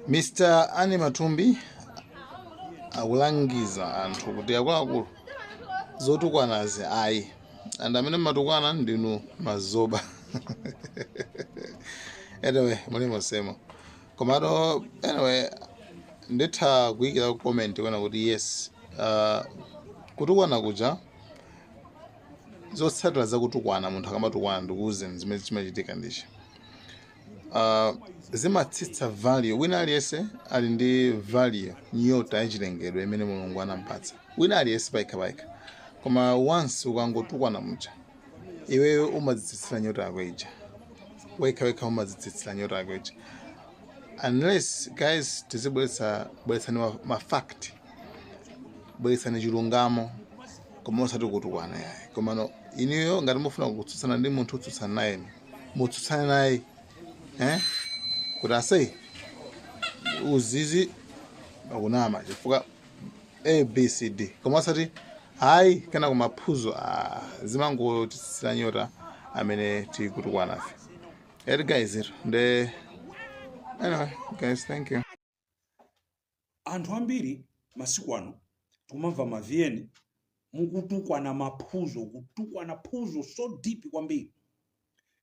Mr. Annie Matumbi akulangiza anthu kuti, akuluakulu, zotukwanazi ayi, and amene mmatukwana ndinu mazoba. Anyway, muli monsemo. Komano anyway, nditha kuyikira comment kwena kuti yes, kutukwana kuja, zotsatira zakutukwana, munthu akamatukwana, ndikuwuzeni zimene zimachitika ndichi: zimatsitsa value. Wina aliyense ali ndi value, nyota yachilengedwe imene Mulungu anampatsa wina aliyense payekha payekha. Koma once ukangotukwana muja, iweyo umadzitsitsira nyota yako ija wekha wekha, umadzitsitsira nyota yako ija. Unless, guys, tizibweretsa, bweretsani ma fact, bweretsani chilungamo, koma osati kutukwana yayi. Komano inuyo ngati mufuna kutsutsana ndi munthu, utsutsana naye, mutsutsane naye, eh? Kuti ase uzizi akunama chifukwa A, B, C, D, koma osati hayi kana kumaphuzo. Ah, zimangotitsitsira nyota amene tikutukwana nafe eti, guys. Ito nde anyway, guys, thank you. Anthu ambiri masiku ano tikumamva ma VN mukutukwana maphuzo, kutukwana phuzo so deep kwambiri.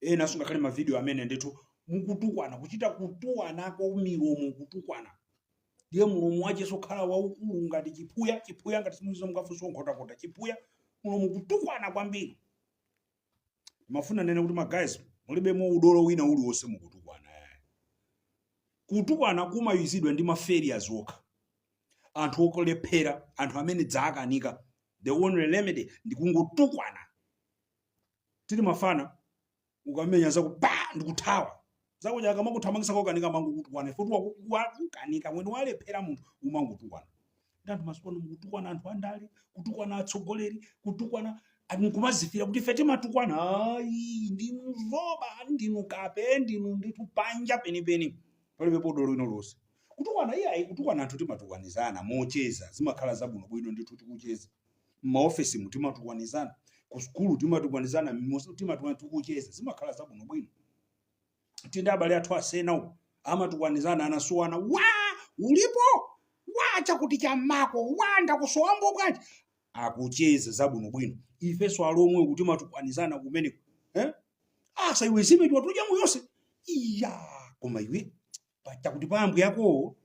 Ena sungakhale ma video amene ndithu mukutukwana, kuchita kutuwanako milomo, kutukwana, ndiye mulomo wache sokhala waukulu ngati chiphuya. Chiphuya, ngati simuziza, mukafunsa Nkhotakota chiphuya, mulomo kutukwana kwambiri. Mafuna nene kuti ma guys, mulibemo udolo wina uliwonse mukutukwana. Kutukwana kumayuzidwa ndi ma failures okha, anthu okulephera, anthu amene dzakanika. The only remedy ndi kungotukwana. Tili mafana, ukamenya zako pa ndikuthawa zako chaka makuthamangisa, kokanika mangokutukwana ifo wakukanika mwene walephera munthu umangotukwana. Ndi anthu masiku ano mukutukwana anthu andale, kutukwana atsogoleri, kutukwana, nkumazifira kuti ife timatukwana. Ayi, ndinu zoba, ndinu kape, ndinu ndithu panja penipeni, palibe dolo ino lonse kutukwana. Iyayi, kutukwana anthu timatukwanizana mocheza, zimakhala zabwinobwino ndithu. Tikucheza m'maofesi mu timatukwanizana, ku sukulu timatukwanizana, timatukwana tikucheza, zimakhala zabwinobwino. Tindi abale athu asena uku amatukwanizana, anasuwana wa ulipo wa chakuti chamako wa ndakusowambo bwanji, akucheza zabwinobwino. Ifenso alomwe kuti timatukwanizana kumeneko, eh? Asa iwe zimene watuja muyonse iya, koma iwe chakuti pambwe yakowo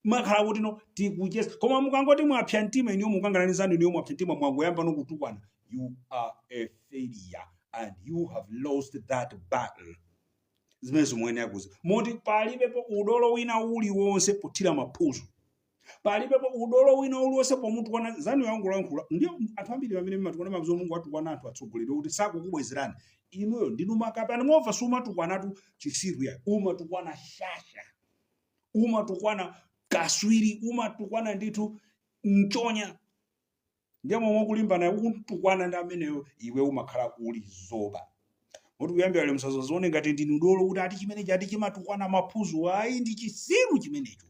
makhala kuti no tikucheza. Koma mukangoti mwapsa mtima iniyo, mukangananizani iniyo, mwapsa mtima, mwangoyamba nokutukwana, you are a failure and you have lost that battle. Zimene zimwene akuzi moti palibepo udolo wina uliwonse pothira maphuzo, palibepo udolo wina uliwonse pomutukwana zanu yangolankhula. Ndiyo anthu ambiri amene mmatukwana mabuzo, Mungu atukwana anthu atsogoleri kuti sakukubwezerani inuyo, ndinu makape. Ani mova sumatukwanatu chisiru ya, umatukwana shasha, umatukwana kaswiri, umatukwana ndithu mchonya. Ndiye momwe kulimbana ukutukwana ndi ameneyo, iwe umakhala uli zoba. Moti kuyambira lero musazazione ngati ndinu dolo kuti ati chimene chati chimatukwana maphuzo. Ayi, ndi chisiru chimenecho,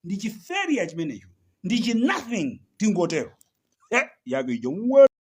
ndi chi failure chimenecho, ndi chi nothing, tingotero. Yake ijo.